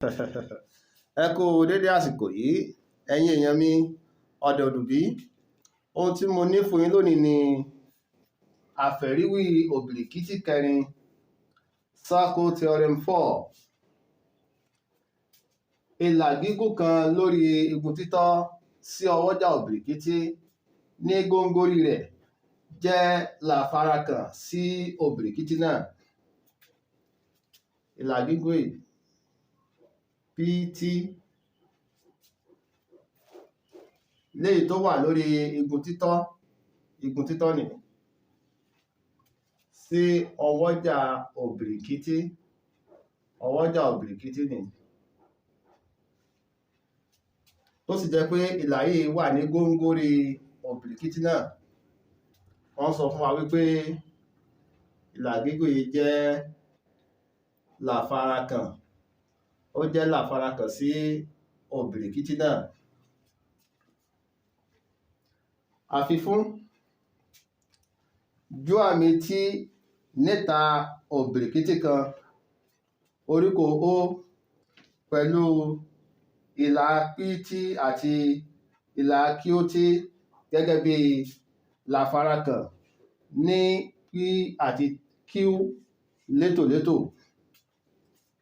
Ẹ kú dédé àsìkò yìí, ẹ̀yin èèyàn mi, ọ̀dẹ̀ òdùbí. Ohun tí mo ní fún yín lónìí ni àfẹ̀ríwí òbìrìkìtì kẹrin, Circle Theorem 4. Ìlà gígùn kan lórí igun títọ́ sí ọwọ́jà òbìrìkìtì ní góńgóri rẹ̀ jẹ́ làfarakàn sí òbìrìkìtì náà. Ìlà gígùn yìí, PT, léyìí tó wà lórí igun títọ́ nìí sí ọwọ́jà òbìrìkìtì, ọwọ́jà òbìrìkìtì nìí, tó sì jẹ́ pé ìlà yìí wà ní góńgóri òbìrìkìtì náà. Wọ́n sọ fún wa wípé ìlà gígùn yìí jẹ́ làfarakàn, ó jẹ́ làfarakàn sí òbìrìkìtì náà. Àfifún jú àmì tí níta òbìrìkìtì kan oríkò O pẹ̀lú ìlà PT àti ìlà QT gẹ́gẹ́ bí làfarakàn ní P àti Q létòlétò.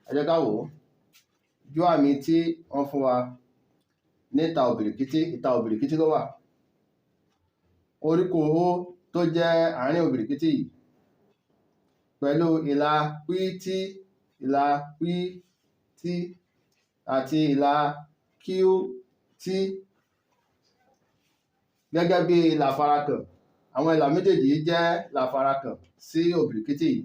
Ẹ jẹ́ ká wò ó. Jú àmì tí wọ́n fún wa níta òbìrìkìtì, ìta òbìrìkìtì ló wà. Oríkò O tó jẹ́ àárín òbìrìkìtì yìí pẹ̀lú ìlà PT, ìlà PT àti ìlà QT gẹ́gẹ́ bí làfarakàn. Àwọn ìlà méjèèjì yìí jẹ́ làfarakàn sí òbìrìkìtì yìí.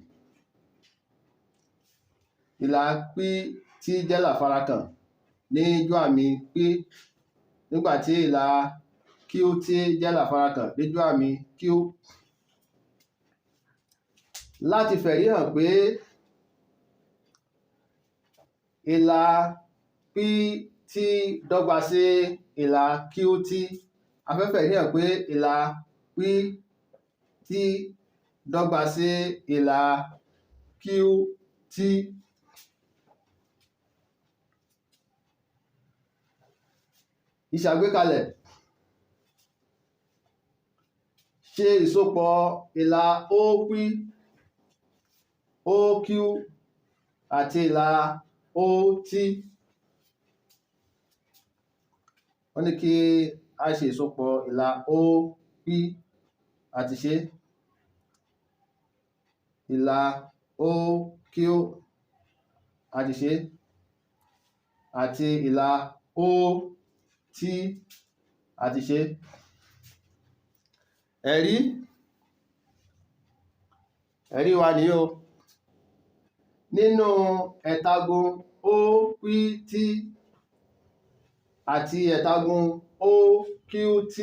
Ìlà PT jẹ́ làfarakàn ní jú àmì P, nígbà tí ìlà QT jẹ́ làfarakàn ní jú àmì Q. Láti fẹ̀rí hàn pé ìlà PT dọ́gba sí ìlà QT, a fẹ́ fẹ̀rí hàn pé ìlà PT dọ́gba sí ìlà QT. Ìṣàgbékalẹ̀: ṣe ìsopọ̀ ìlà OP, OQ àti ìlà OT. Wọ́n ní kí a ṣe ìsopọ̀ ìlà OP àti ṣe ìlà OQ àti ṣe àti ìlà OT àti ṣe. Ẹ̀rí, ẹ̀rí wa nìyí o. Nínú ẹ̀tagun OPT àti ẹ̀tagun OQT,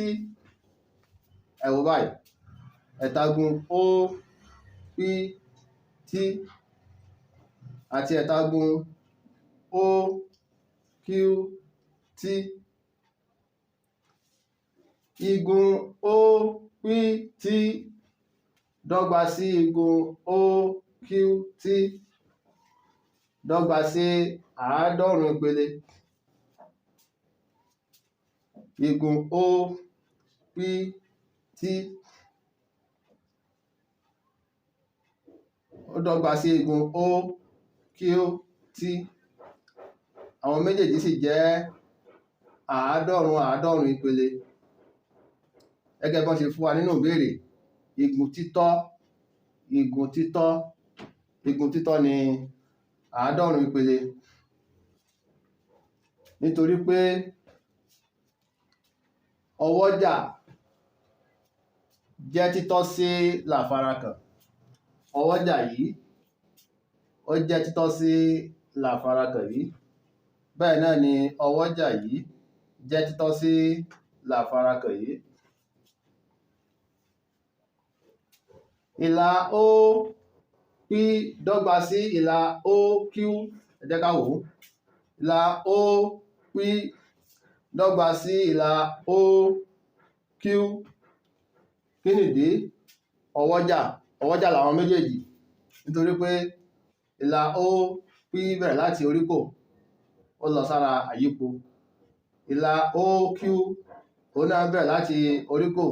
ẹ wò báyìí, ẹ̀tagun OPT àti ẹ̀tagun OQT, igun OPT dọ́gba sí igun OQT dọ́gba sí 90 ìpele. Igun OPT ó dọ́gba sí igun OQT, àwọn méjèèjì sì jẹ́ 90 ìpele. Gẹ́gẹ́ bọ́n ṣe fún wa nínú ìbéèrè, igun títọ́, igun títọ́, igun títọ́ ni 90 ìpele. Nítorí pé ọwọ́jà jẹ́ títọ́ sí làfarakàn, ọwọ́jà yìí ó jẹ́ títọ́ sí làfarakàn yìí, bẹ́ẹ̀ náà ni ọwọ́jà yìí jẹ́ títọ́ sí làfarakàn yìí. Ìlà OP dọ́gba sí ìlà OQ, ẹ jẹ́ ká wò ó. Ìlà OP dọ́gba sí ìlà OQ. Kí nìdí? Ọwọ́jà, ọwọ́jà làwọn méjèèjì, nítorí pé ìlà OP bẹ̀rẹ̀ láti oríkò, ó lọ sára àyípo. Ìlà OQ òun náà bẹ̀rẹ̀ láti oríkò,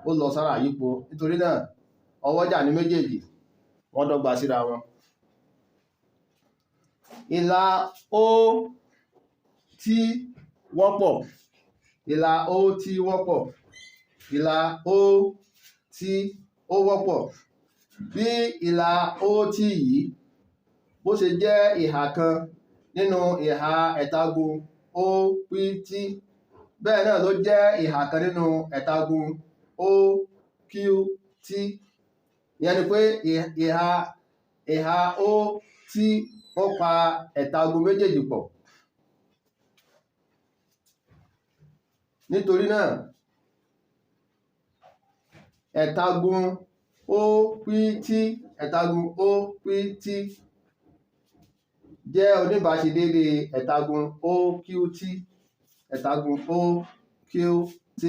ó lọ sára àyípo. Nítorí náà ọwọ́jà ní méjèèjì, wọ́n dọ́gba síra wọn. Ìlà OT wọ́pọ̀, ìlà OT wọ́pọ̀, ìlà OT ó wọ́pọ̀. Bí ìlà OT yìí bó ṣe jẹ́ ìhà kan nínú ìhà ẹ̀tagun OPT, bẹ́ẹ̀ náà ló jẹ́ ìhà kan nínú ẹ̀tagun OQT. Ìyẹn ni pé ìhà OT ó pa ẹ̀tagun méjèèjì pọ̀. Nítorí náà ẹ̀tagun OPT, ẹ̀tagun OPT jẹ́ oníbáṣedéédé ẹ̀tagun OQT, ẹ̀tagun OQT,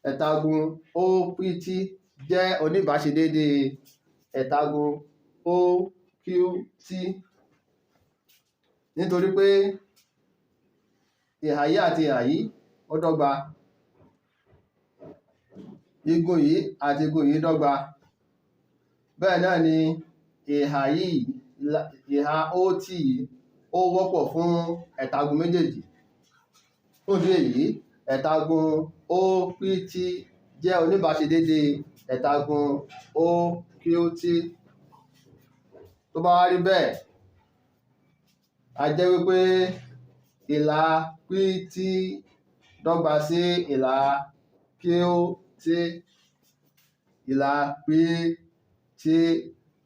ẹ̀tagun OPT jẹ́ oníbáṣedéédé ẹ̀tagun OQT. Nítorí pé ìhà yìí àti ìhà yìí ó dọ́gba, igun yìí àti igun yìí dọ́gba, bẹ́ẹ̀ náà ni ìhà yìí, ìhà OT yìí ó wọ́pọ̀ fún ẹ̀tagun méjèèjì. Fún ìdí èyí, ẹ̀tagun OPT jẹ́ oníbáṣedéédé ẹ̀tagun OQT. Tó bá wá rí bẹ́ẹ̀, a jẹ́ wípé ìlà PT dọ́gba sí ìlà QT, ìlà PT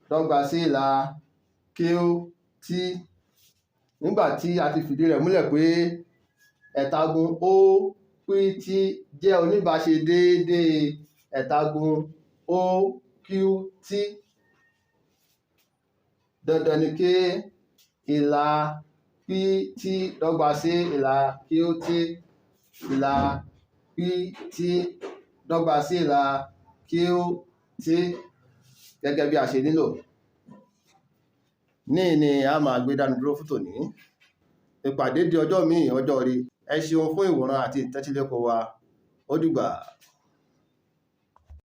dọ́gba sí ìlà QT. Nígbà tí a ti fìdí rẹ̀ múlẹ̀ pé ẹ̀tagun OPT jẹ́ oníbáṣedéédé ẹ̀tagun OQT, dandan ni kí ìlà PT dọ́gba sí ìlà QT, ìlà PT dọ́gba sí ìlà QT gẹ́gẹ́ bí a ṣe nílò. Níhìn ni a máa gbé dánu dúró fún tòní. Ìpàdé di ọjọ́ míì, ọjọ́ ire. Ẹ ṣeun fún ìwòran àti ìtẹ́tíléko wa. Ó dìgbà.